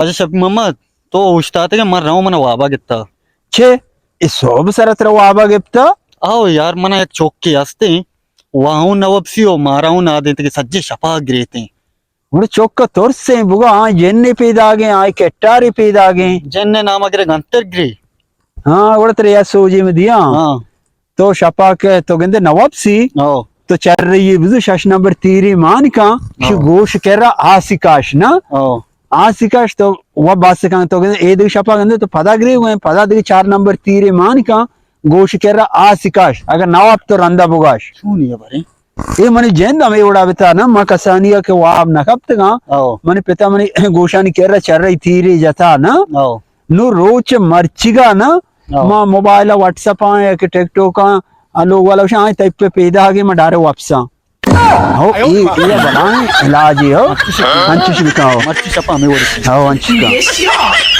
اچھا شفیع محمد، تو اوشتاتگے، من رواں، منا وابا گپتا۔ چے؟ اے سہب سرا ترا وابا گپتا؟ آؤ یار، منا یک چوکے ہستیں، واہوں نہ وپسی و مارا ہوں نادینتگے، سجے شپا گریتیں۔ گڑا چوک ترسیں، بگا آ جنے پیداگیں، آ کٹارے پیداگیں۔ جنے نام گرے گنتر گرے۔ ہاں، گڑا ترا یا سوجے میں دیا۔ ہاں۔ تو شپا کہ تو گندے نہ وپسی، او۔ تو چرے یہ بزو شش نمبر تیرے مان کن، شو او۔ گوش کرا آسی کاش نا۔ او۔ آسی کاش تو و باس کن، تو گندے اے دگہ شپا گندے تو پدا گرے ہوئے، پدا دگہ چار نمبر تیرے مان کن، گوش کرا آسی کاش، اگر نہ وپ تو رندا بگاش۔ چونی ہے بھرے؟ اے منی جند ہمے وڑا بتا نا، ما کسانی کہ واب نہ کپتگاں۔ او۔ منی پتا منی گوشانی کرا چرے تیرے جتا نا۔ او۔ نو روچ مرچیگا نا، ہاں۔ ما موبائل ءَ واٹس اپ آں یا کہ ٹک ٹاک آں، آ لوگ والا گوشاں، آں تئی پہ پیداگے ما ڈارے واپس آں۔ ہو، اے، اے بلائیں علاجے ہو۔ انچش بکن ہو۔ مرچی شپا ہمے وڑی۔ ہو، انچش کن۔